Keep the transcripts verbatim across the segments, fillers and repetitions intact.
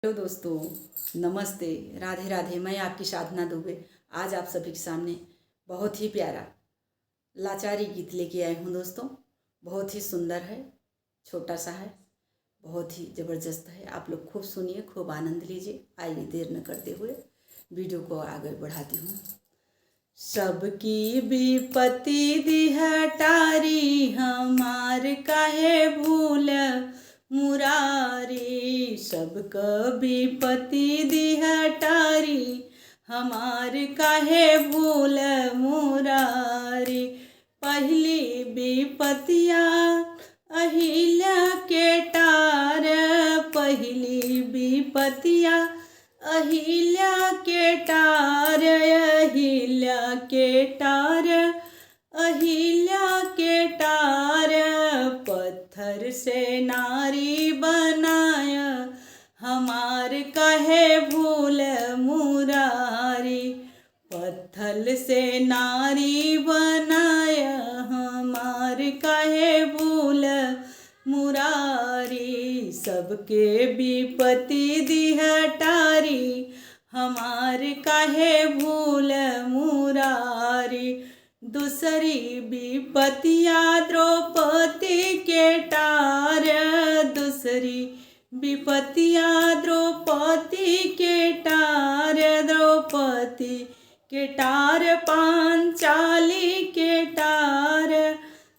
हेलो दोस्तों, नमस्ते, राधे राधे। मैं आपकी साधना दुबे आज आप सभी के सामने बहुत ही प्यारा लाचारी गीत लेके आई हूँ दोस्तों। बहुत ही सुंदर है, छोटा सा है, बहुत ही ज़बरदस्त है। आप लोग खूब सुनिए, खूब आनंद लीजिए। आइए, देर न करते हुए वीडियो को आगे बढ़ाती हूँ। सबकी विपत्ति दिह टारी, हमार काहे भूल मुरारी। सबक विपत्ति दिह टारी, हमार काहे भूल मुरारी। पहली विपत्तिया अहिल्या के टार, पहली विपत्तिया अहिल्या के टार, अहिल्या के टार, अहिल्या के टार। पत्थर से नारी बनाय, हमार काहे भूल मुरारी। पत्थल से नारी बनाय, हमार काहे भूल मुरारी। सबके विपत्ति दिह टारी, हमार काहे भूल मुरारी। दूसरी विपत्तिया द्रौपदी के टार, दूसरी विपत्तिया द्रौपदी के टार, द्रौपदी के टार, पांचाली के टार।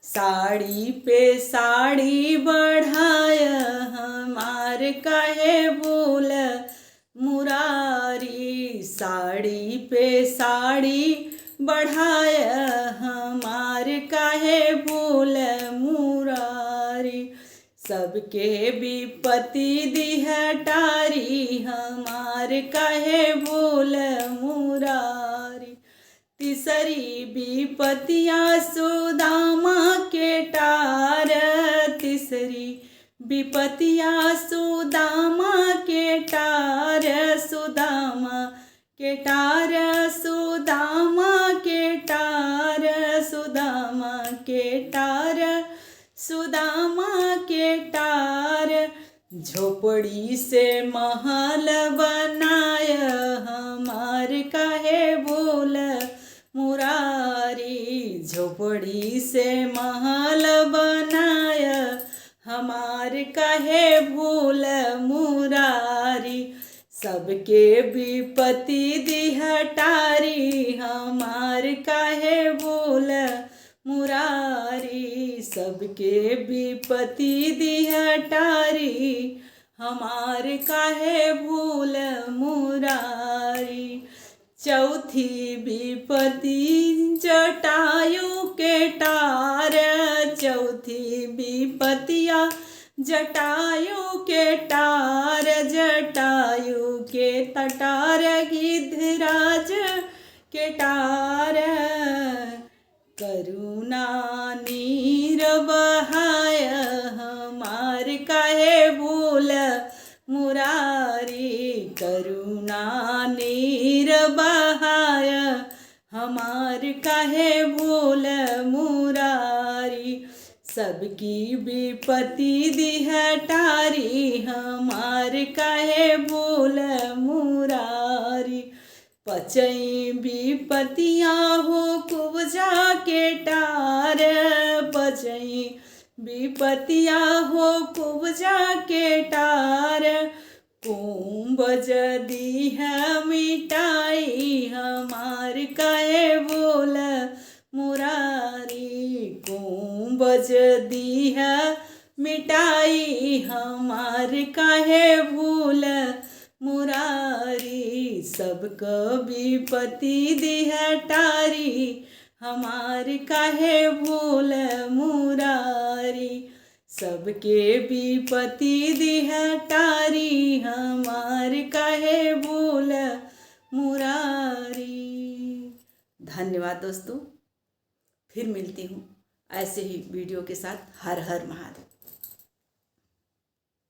साड़ी पे साड़ी बढ़ाय, हमार काहे भूल मुरारी। साड़ी पे साड़ी बढ़ाय, हमार काहे भूल मुरारी। सबके विपत्ति दिह टारी, हमार काहे भूल मुरारी। तीसरी विपत्तिया सुदामा के टार, तीसरी विपत्तिया सुदामा के टार, सुदामा के टार, सुदामा के टार, सुदामा के टार, सुदामा के टार। झोपड़ी से महल बनाय, हमार काहे भूल मुरारी। झोपड़ी से महल बनाय, हमार काहे भूल मुरारी। सबके विपत्ति दिह टारी, हमार काहे भूल मुरारी। सबके विपत्ति दिह टारी, हमार काहे भूल मुरारी। चौथी विपत्ति जटायु के टार, चौथी विपत्तिया जटायु के टार, जटायु के तटार गिद्धराज के टार। करुणा नीर बहाय, हमार काहे भूल मुरारी। करुणा नीर बहाय, हमार काहे भूल मुरारी। सबकी विपत्ति दिह टारी, हमार काहे भूल मुरारी। पचई विपत्तिया हो कुब्जा के टार, पचई विपत्तिया हो कुब्जा के टार। कुंभ जदी है मिटाई, हमार काहे भूल मुरारी। कुंभ जदी है मिटाई, हमार काहे भूल मुरारी। सबक विपत्ति दिह टारी, हमार काहे भूल मुरारी। सबके विपत्ति दिह टारी, हमार काहे भूल मुरारी। धन्यवाद दोस्तों, फिर मिलती हूँ ऐसे ही वीडियो के साथ। हर हर महादेव।